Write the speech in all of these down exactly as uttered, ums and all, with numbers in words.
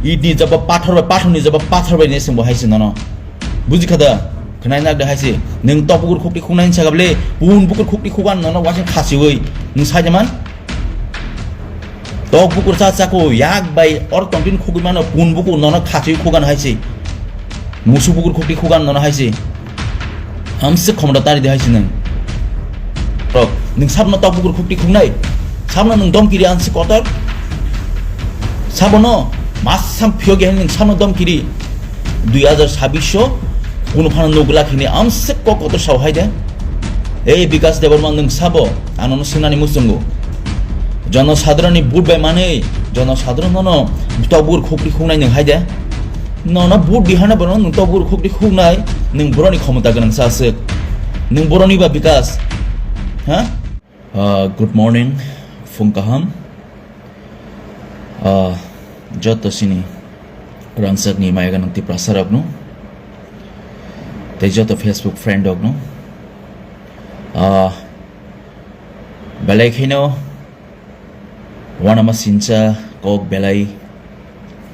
Idni jaba pathor bai, pathor ni jaba pathor bai ne sengbo hai se nono. Buji khada? Khnai nak de hai se. Nung tok bukur khukti khuknai ni sagable, pun bukur khukti khugan nono waising khasiwi. Nung sai jaman? Tok bukur cha chako yak bai or tongtin khugwi mano pun bukur nono khasiwi khugan hai se. Musu bukur khukti khugan nono hai se. Hamse khomda tari de hai se nung. Tok, nung sabno tok bukur khukti khuknai. Sabno nung dom kiri ansi kotor. Sabono masam phiyok ya nung sabno dom kiri. Dui hajar sabbish o kuno phano nugla khini amse kok kotor sao hai de. Ei Bikas Debbarma nung sabo, ano no sunani musungo. Jono sadharoni but bai manei, jono sadharon nono tok bukur khukti khuknai nung hai de. Nono but dihana bono nung tok bukur khukti khuknai, nung boroni khomota gwnang sa aswk. Nung boroni ba Bikas. Ha? Ah, good morning, phung kaham. Ah, joto sini rangchakni maya gwnang Tiprasa rokno, tei joto Facebook friend rokno. Ah, belai kheno wanama sincha kok belai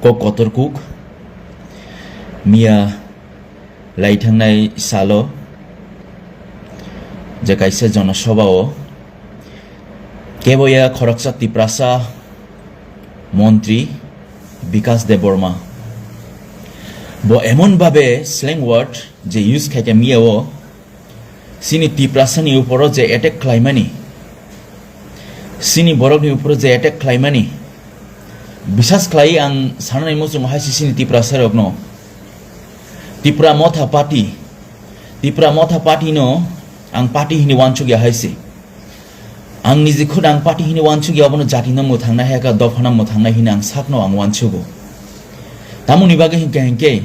kok kotor kuk miya lai thangnai salo je kaisa jonosabha o keboya khoroksa Tiprasa montri Bikas Debbarma bo emon babe slang word je use khaikha miya o sini Tiprasa ni uporo je attack khlaimani, sini borok ni uporo je attack khlaimani, bisas khlai ang sanani muchung hai si sini Tiprasa rokno. Tipra Motha Party, Tipra Motha Party no ang party hini wansuk ya hai si. Ang niji khud ang party hini wansuk ya, abono jati no mwthang nai hai ka, dopha no mwthang nai hini ang sak no ang wansugo. Tamoni bagwi hinkhe hinkhe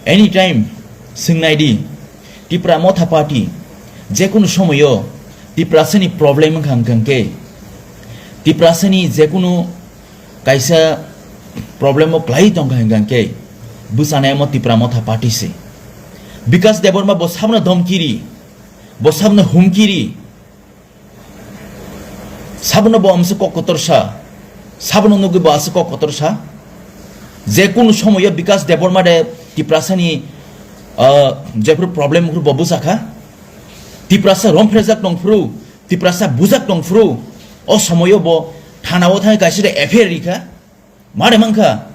anytime swng nai di, Tipra Motha Party jekunu somoyo Tiprasani problem wngkha hwnkhe, Tiprasani jekunu kaisa problem o kwlai tongkha hwnkhe bwchanai omo Tipra Motha Party se. Bikas Debbarma bo sabno domkiri, bo sabno humkiri, sabono bo amse kok kotor sa, sabono nugwi bo ase kok kotor sa. Jekunu somoyo Bikas Debbarma de Tiprasani, ah, jephru problem phru bo bwchakha. Tiprasa romphejak tongphru, Tiprasa bujak tongphru, o somoyo bo thana o thangwi kaisa de F I R rikha. Mare mankha?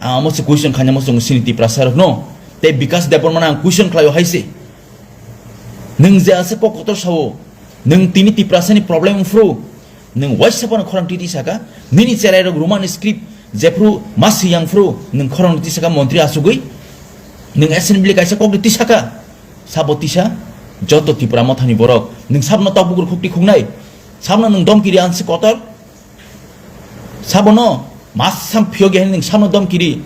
Ang amo se question khaina mo chwng sini Tiprasa rokno. Tei Bikas Debbarmano ang question khlaio hai se. Nwng je ase kok kotor sao, nwng tini Tiprasani problem phru, nwng waisa phano khorang titi saka, nini cherai rok Roman script jephru masi yang phru, nwng khorang titi saka montri asugwi, nwng assembly kaisa kok titi saka, sabo tisa, joto Tipra Mothani borok, nwng sabno tok bukur khukti khuknai, sabno nwng domkiri ansi kotor, Sabono masam phiyok ya hinwi sabno domkiri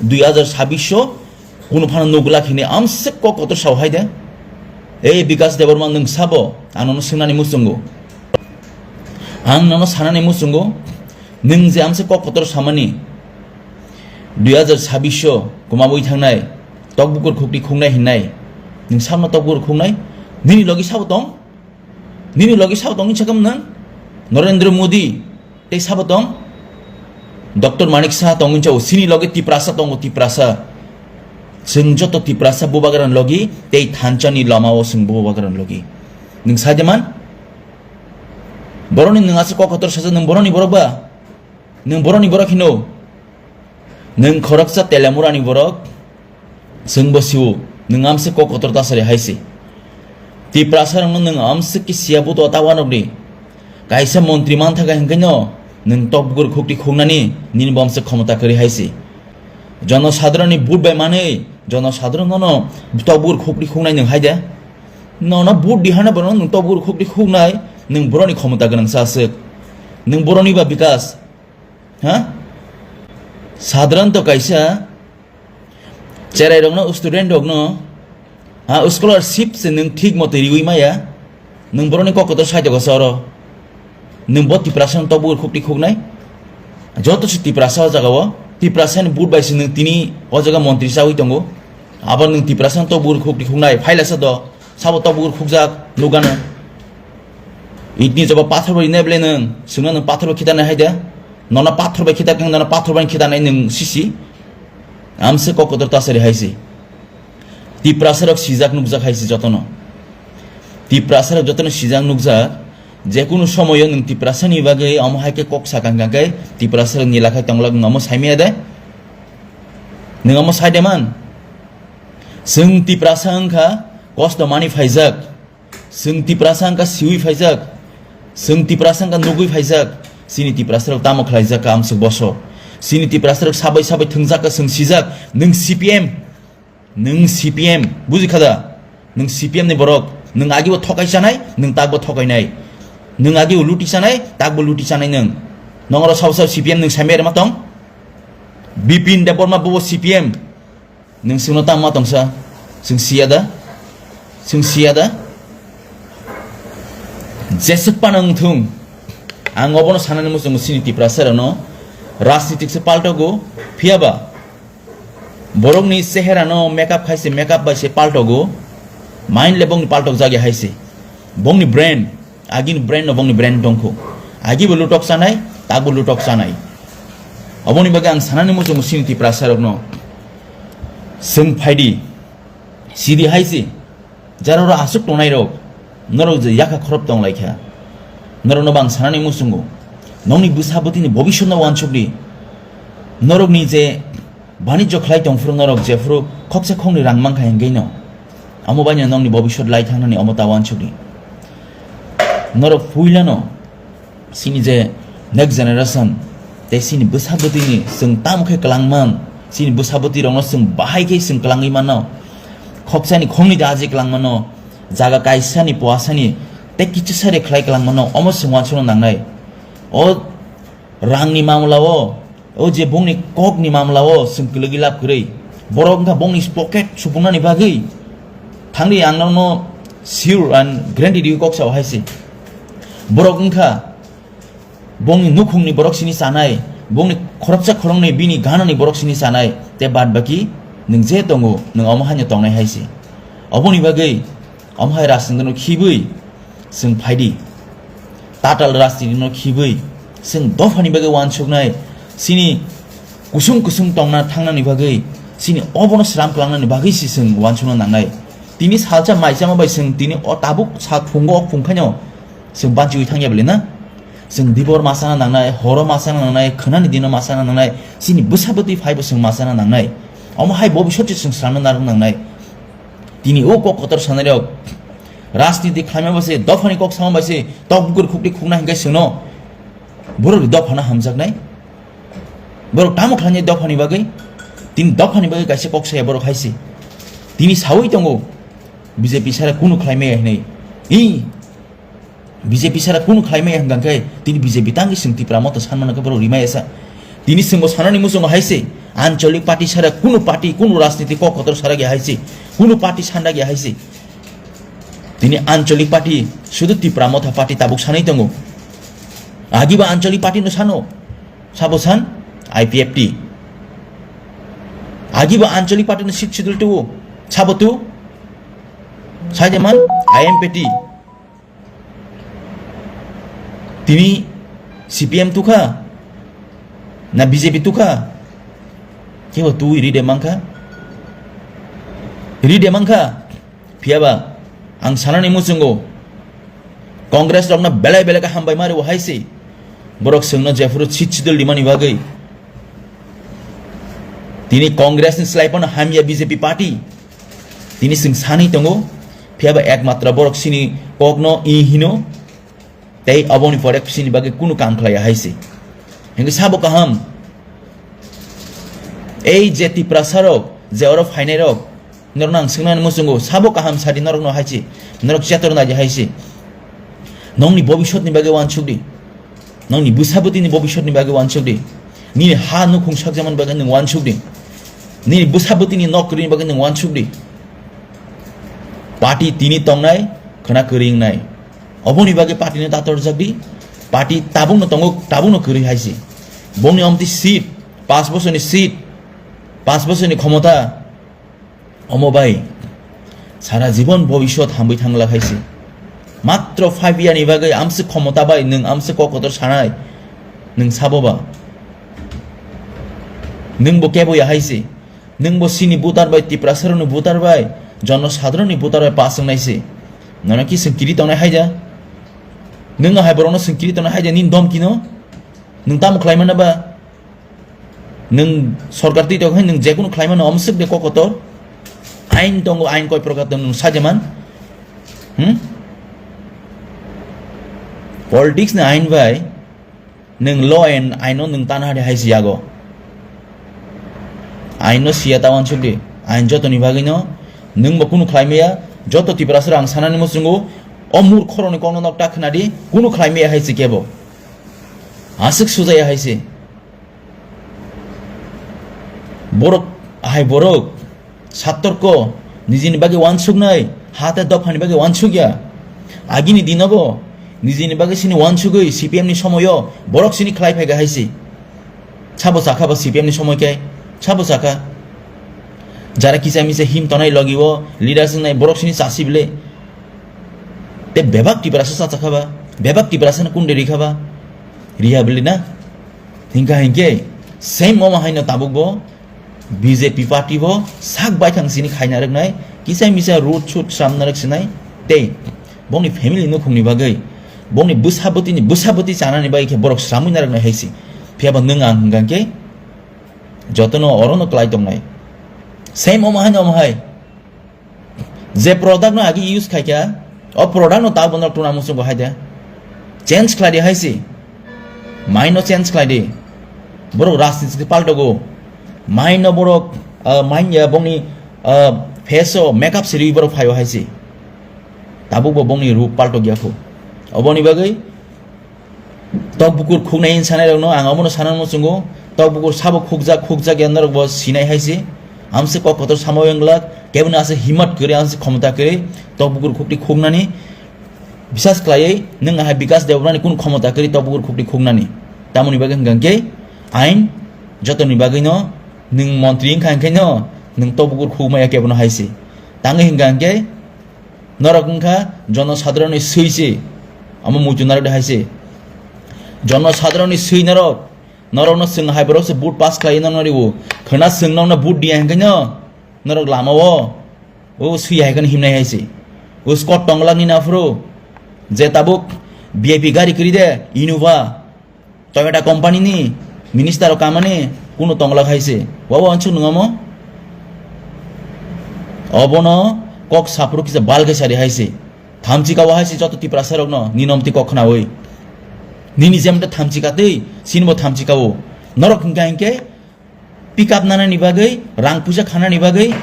dui hajar sabbish o kuno phano nugla khini amswk kok kotor sao hai de. Ei Bikas Debbarma, nwng sabo, ang nono swngnani muchungo. Ang nono sanani muchungo, nwng je amswk kok kotor samani dui hajar sabbish o kwmabwi thangnai, tokbukur khukti khuknai hinnai, nwng sabno tokbukur khuknai, nini logi sabo tong? Nini logi sao tongwi sakam nang? Narendra Modi tei sabo tong? Doctor Manik Saha tongwi sao, sini logi Tiprasa tongo, Tiprasa. Chwng joto Tiprasa bubagrani logi tei thansa ni lama o chwng bubagrani logi. Nwng sai de man? Boroni nwng aswk kok kotor sajak, nwng boroni borok ba? Nwng boroni borok hino? Nwng khoroksa Telemurani borok, chwngbo sio, nwng amswk kok kotor tasari hai se. Tiprasa rokno nwng amswk khe siya buto ta wanokni. Kaisa montri manthaga hinkhe no, nwng tokbukur khukti khuknani, nini bo amswk khomota kwrwi hai se. Jono sadharonni vote bai manwi, jono sadharon nono tokbukur khukti khuknai nwng hai de. Nono vote di hana bono nwng tokbukur khukti khuknai, nwng boroni khomota gwnang sa aswk. Nwng boroni ba Bikas. Ha? Sadharanto kaisa cherai rokno, student rokno, ha, scholarship se nwng thik moto riwi maya, nwng boroni kok kotor sai dogo sa oro. Nwng bo Tiprasa no tokbukur khukti khuknai? Joto se Tiprasa o jaga o, Tiprasa ni vote bai se nwng tini o jaga montri chawi tongo. Abo nwng Tiprasa no tokbukur khukti khuknai, phailasa do, sabo tokbukur khukjak, nukgano. Itni joba pathor bo rinai bwle nwng, swngno nwng pathor bo khitanai hai de. Nono pathor bai khitar khe nono pathor bai khitanai nwng sisi. Amse kok kotor tasari haisi. Tiprasa rok sijak nukjak haisi jotono. Tiprasa rok jotono sijak nukjak. Jekunu somoyo nwng Tiprasa ni bagwi omo hai khe kok sakang kang khe Tiprasa rok ni lakhai tonglak nwng omo saimaya de? Nwng omo sai de man? Chwng Tiprasa wngkha kosto mani phaijak. Chwng Tiprasa wngkha siwi phaijak, chwng Tiprasa wngkha nugwi phaijak, chini Tiprasa rok tamo khlaijak kha amswk bosok. Chini Tiprasa rok sabai sabai thwngjak kha, chwng sijak, nwng C P M, nwng C P M, buji kha da? Nwng C P M ni borok, nwng agibo thokai chanai, nwng takbo thokainai. Nwng agibo luti chanai, takbo luti chanai nwng. Nongoro sabo sabo C P M nwng saimai rwma tong? Bipin Debbarma bobo C P M. Nwng chwngno tamo tongsa? Chwng siya da? Chwng siya da? Jeswk phano wngthung, ang obono sanani muchungo chini Tiprasa rokno, rajnitik se paltogo, phiyaba borokni chehera no makeup khai se, makeup bai se paltogo, mind le bongni paltok jagya hai se, bongni brain, agini brain no bongni brain tongkho. Agi bo lutok chanai, tak bo lutok chanai. Oboni bagwi ang sanani muchungo chini Tiprasa rokno, chwng phaidi, sidi hai se, jaroro aswk tongnai rok, norok je yakha khorop tong lai kha, norok no bang sanani muchungo, nokni bwsa bwtwi ni bobisot no wansuk di, norok ni je Banijyo khlai tong phuru norok jephuru khoksa khoknwi rang mankha hingwi no, omo bai no nokni bobisot lai thangnani omo ta wansukdi. Norok puilano chini je next generation tei chini bwsa bwtwini chwng tamo khe kwlangman, chini bwsa bwtwi rokno chwng bahai khe chwng kwlangwi mano, khoksani khoknwi da aji kwlangmano, jaga kaisani puasani tei kichisa re khlai kwlangmano omo chwng wansukna nangnai. O rangni mamla o, o je bongni kokni mamla o chwng kwlwgwi lab kwrwi. Borok wngkha bongni pocket supungnani bagwi. Thangdi ang nono sure and guarantee riwi kok sao hai se. Borok wngkha bongni nukhungni borok sini chanai, bongni khoroksa khoroknwi bini ganani borok sini chanai, tei bad baki nwng je tongo, nwng omo haino tongnai hai se. Oboni bagwi omo hai rajniti no khibwi chwng phaidi. Tatal rajniti no khibwi chwng dophani bagwi wansuknai, chini kusung kusung tongna thangnani bagwi, chini obono sram kwlangnani bagwi se chwng wansukna nangnai. Tini salsa maichama bai chwng tini o tabuk sak phungo o phung khaino chwng banchiwi thangya bwle na? Chwng dibor ma sana nangnai, horo ma sana nangnai, khwnani dino ma sana nangnai, chini bwsa bwtwi phaibo chwng ma sana nangnai. Omo hai bobisot se chwng sramna narwk nangnai. Tini o kok kotor sanai rok rajniti khlaima bai se, dophani kok sama bai se, tok bukur khukti khukna hinkhe chwngno borok dophano hamjaknai. Borok tamo khlainai dophani bagwi? Tini dophani bagwi kaisa kok saya borok hai se. Tini sawi tongo B J P sara kunu khlaimaya hinwi. I B J P sara kunu khlaimaya hwnkha khe tini B J P tangwi chwng Tipra Motha sanmano khe borok rimaya sa. Tini chwngbo sanani muchungo hai se, ancholik party sara kunu party, kunu rajniti kok kotor sara gya hai se, kunu party sanda gya hai se. Tini ancholik party, sudu Tipra Motha party tabuk sanai tongo. Agiba ancholik party no sano, sabo san I P F T. Agiba ancholik party no sixth schedule tu, sabo tu, sajeman I M P T. Tini C P M tukha na B J P tukha? Kebo twi ri de mankha? Ri de mankha? Phiyaba ang sanani muchungo Congress rokno belai belai khe hambai mari o hai se. Borok chwngno jephuru sixth schedule rimani bagwi. Tini Congress ni slai phano hamya B J P party. Tini chwng sanwi tongo, phiyaba ekmatro borok chini kokno i hino, tei oboni pore chini bagwi kunu kam khlaiya hai se. Hinkhe sabo kaham, ei je Tiprasa rok, je oro phainai rok, norokno ang swngnani muchungo, sabo kaham sadi norokno hai se, norok chetor nai hai se. Nongni bobisotni bagwi wansuk di. Nongni bwsa bwtwini bobisotni bagwi wansuk di. Nini ha nukhung sakjakmani bagwi nwng wansuk di. Nini bwsa bwtwini nok kwrwini bagwi nwng wansuk di. Party tini tongnai, khwna kwrwi wngnai. Oboni bagwi party no tatorjak di. Party tabukno tongo, tabukno kwrwi hai se. Bongni omtwi seat, panch bosorni seat, panch bosorni khomota. Omo bai sara jibon bobisot hambai thangla hai se. Matro five year ni bagwi amse khomota bai nwng amse kok kotor sanai. Nwng sabo ba? Nwng bo kebo ya hai se. Nwng bo sini voter bai, Tiprasa rokni voter bai, jono sadharonni voter bai pass wngnai se. Nono ki swng kiri tongnai hai da? Nwng hai borokno swng kiri tongnai hai da nini domkino? Nwng tamo khlai mano ba? Nwng sorkar twi tongkhe nwng jekunu khlai mano, omo swk de kok kotor. Ain tongo, ain koi prokar tong nwng sajeman. Hmm? Politics ni ain bai nwng law and aino nwng tana hari hai si yago. Aino siya ta wansuk di. Ain jotoni bagwi no nwng bo kunu khlai maya, joto Tiprasa rok ang sanani muchungo o murkhorokni kokno nok ta khna di, kunu khlai maya hai si kebo. Aswk sujaya hai si. Borok, hai borok, satorko, nijini bagwi wansuknai, ha tei dophani bagwi wansukya. Agini dinobo, nijini bagwi sini wansugwi C P M ni somoyo, borok sini khlai phaiga hai si. Sabo sakha ba C P M ni somoi khe, sabo sakha. Jara kisa misa him tonai logi o, leaders wngnai borok sini chasi bile. Te bebak Tiprasa sa sakha ba, bebak Tiprasa no kunde rikha ba, riya bile na. Hingka hingke, same omo haino tabuk bo B J P party bo sak baithang sini khaina rwknai, kisa misa road shoot sramna rwk sinai, tei bongni family nukhungni bagwi, bongni bwsa bwtwini bwsa bwtwi chanani bagwi khe borok sramwi narwknai hai si. Phiya ba nwng ang hwnkha khe jotono orono klai tongnai. Same omo haino omo hai. Je product no agi use khaikha, o product no ta bono tuna muchungo hai de. Change khlai di hai si. Mind no change khlai di. Borok rajniti paltogo. Mind no borok, ah, mind ya bongni, ah, face o makeup siri borok phaio hai si. Tabuk bo bongni rup paltogya kho. Oboni bagwi Tok bukur khuknai hinwi sanai rokno ang omono sana muchungo. Tok bukur sabo khukjak, khukjak ya norok bo sinai hai se. Amse kok kotor samo wng glak, keboni ase himat kwrwi, amse khomota kwrwi. Tok bukur khukti khuknani bisas khlaiwi nwng hai Bikas Debbarmani kunu khomota kwrwi tok bukur khukti khuknani. Tamoni bagwi hwnkha hwnkhe ain jotoni bagwino nwng montri wngkha hwnkhe no nwng tok bukur khukmaya kebono hai se. Tangwi hwnkha hwnkhe Norok wngkha jono sadharonni swi se, omo muitu narwk de hai se. Jono sadharonni swi norok, norokno chwng hai borok se vote pass khlaiwi nokno riwo. Khwna chwng nokno vote diya hwnkhe no norok lama o, o swi hai kheno himnai hai se. O Scott Tonglak ni naphuru je tabuk V I P gari kwrwi de, Innova, Toyota company ni minister rok kamani kunu tongla khai se. Wa wa ansuk nung omo? Obono kok saphuru kisa bal khe sari hai se. Thamchi kawa hai se joto Tiprasa rokno ninomti kok khnawi. Nini jemte thamchi katwi, sinbo thamchi kawo. Norok hingka hingke pick up nanani bagwi, rang puisa khanani bagwi,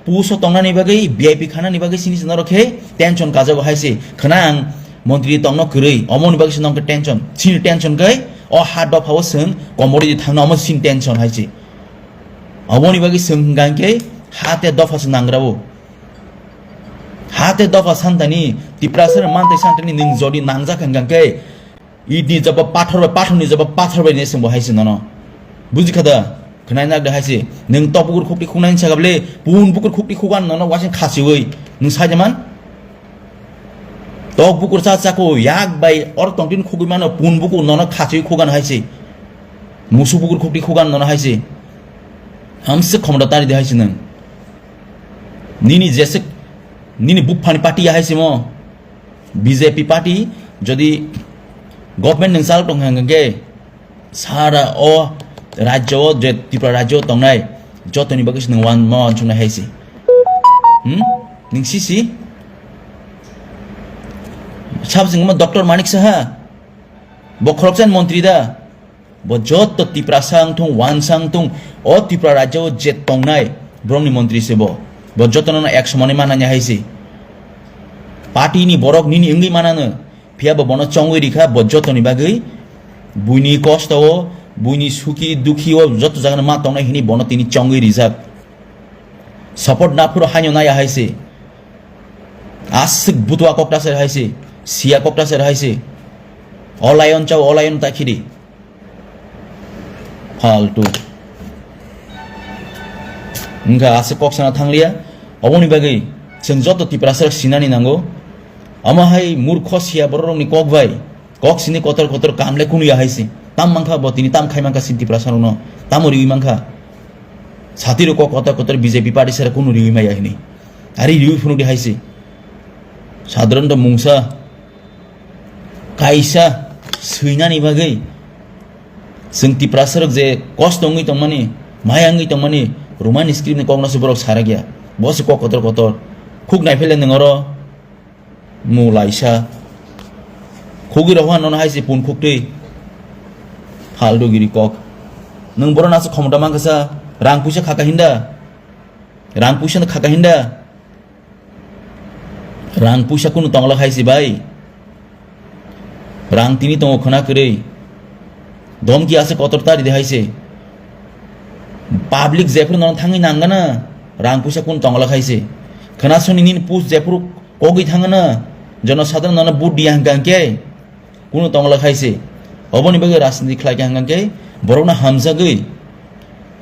puso tongnani bagwi, V I P khanani bagwi sini se norok khe tension kajago hai se. Khwna ang montri tongno kwrwi, omoni bagwi se nongkhe tension. Sini tension kai, o ha dopha o swng, komori di thangna omo sini tension hai se. Omoni bagwi swng hwnkha hwnkhe ha te dopha se nangrabo. Ha te dopha santani, Tiprasa mantei santani nwng jodi nangjak hwnkha hwnkhe, Idni jaba pathor bai, pathor ni jaba pathor bai ne sengbo hai se nono. Buji kha da? Khnai nak da hai se. Nwng tok bukur khukti khuknai sa gable, pun bukur khukti khugan nono wasing khasiwi. Nwng sai jaman? Tok bukur cha chako yak bai or tongtin khugwi mano pun bukur nono khasiwi khugan hai se. Musu bukur khukti khugan nono hai se. Hamse khomda tari de hai se nwng. Nini jesek, nini buphani party ya hai se mo. B J P party jodi government nwng chal tong hwnkhe sara o rajyo o je Tripura rajyo o tongnai jotoni bagwi se nwng wan ma wansuknai hai se. Hmm? Nwng sisi? Sab singma Doctor Manik Saha? Bo khoroksan montri da? Bo joto Tiprasa wng thung, wansa wng thung, o Tripura rajyo o je tongnai borokni montri se bo. Bo jotono no ek somani manani hai se. Party ni borok nini wngwi manano, phiya bo bono chongwi rikha, bo jotoni bagwi buini kosto o, buini suki dukhi o joto jagano ma tongnai hini bono tini chongwi rijak. Support naphuru haino naya hai se. Aswk butua kokta ser hai se, siya kokta ser hai se. O lion chao, o lion ta khiri. Faltu. Wngkha aswk kok sana thangliya. Oboni bagwi chwng joto Tiprasa rok sinani nango. Omo hai murkho siya borok rokni kok bai kok sini kotor kotor kam le kunu ya hai se. Tam mankha bo tini tam khai mankha sin Tiprasa rokno. Tamo riwi mankha. Satiro kok kotor kotor B J P party sara kunu riwi maya hini. Ari riwi phunuk di haisi. Sadharanto mungsa kaisa swinani bagwi chwng Tiprasa rok je kosto wngwi tongmani, maya wngwi tongmani, Roman script ni kok no se borok sarakya. Bo se kok kotor kotor. Khuk naiphele nwng oro Mu laisa. Khugwi rok nono hai se pun khuktwi. Phaldu giri kok. Nwng borok nasu khomota mankha sa, rang puisa khaka hinda. Rang puisa no khaka hinda. Rang puisa kunu tongla hai se bai. Rang tini tongo khwna kwrwi. Domki ase kotor tari de hai se. Public jephru nono thangwi nangana. Rang puisa kunu tongla hai se. Khwna soni nini pus jephru kogwi thangana, jono sadharano vote diya hwnkha hwnkhe, kunu tongla khai se. Oboni bagwi rajniti khlai kha hwnkha hwnkhe, borokno hamjagwi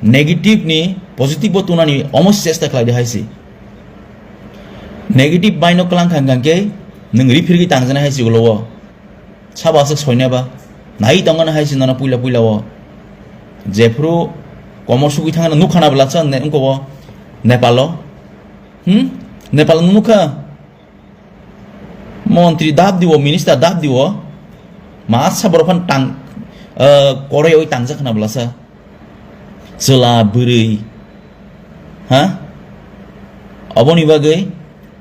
negative ni positive bo tunani omo chesta khlai di hai se. Negative bai no klang kha hwnkha hwnkhe, nwng riphirgwi tangjana hai se ulo o. Sabo aswk soinai ba? Nai tongana hai se nono puila puila o. Jephru komor sugwi thangana nukha na bwlasa ne-, wngko o Nepal o. Hmm? Nepal no nukha? Montri dap diwo, minister dap diwo. Masa borok phan tang, eh, koroi oi tangjak khna bwlasa. Chwla bwrwi. Ha? Oboni bagwi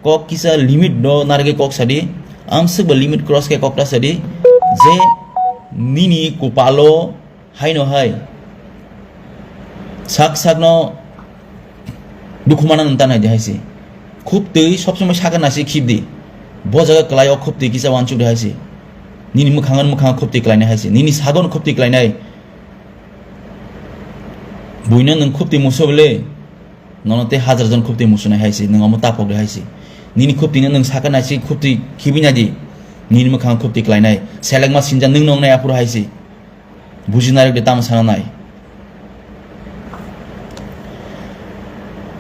kok kisa limit no narwgwi kok sadi. Amswk ba limit cross khe kok ta sadi. Je nini kupalo Haino hai. Sak sakno dukhu mana nang tanai de hai se. Khub twi sob somoi saka nasi khib di. Bo jaga kwlai o khub twi kisa wansuk de hai se. Nini mwkhang mwkhang khub twi kwlai nai hai se. Nini sagon khub twi kwlai nai. Buino nwng khub twi muso bole. Nono tei hajar jon khub twi musunai hai se. Nwng omo tapok de hai se. Nini khub twi no nwng saka nasi khub twi khibi nai di. Nini mwkhang khub twi kwlai nai. Selengma sinja nwng nong nai aphuru hai se. Buji narwk de tamo sana nai.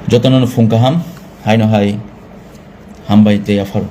Jotono no phung kaham, haino hai hambai tei yapharo.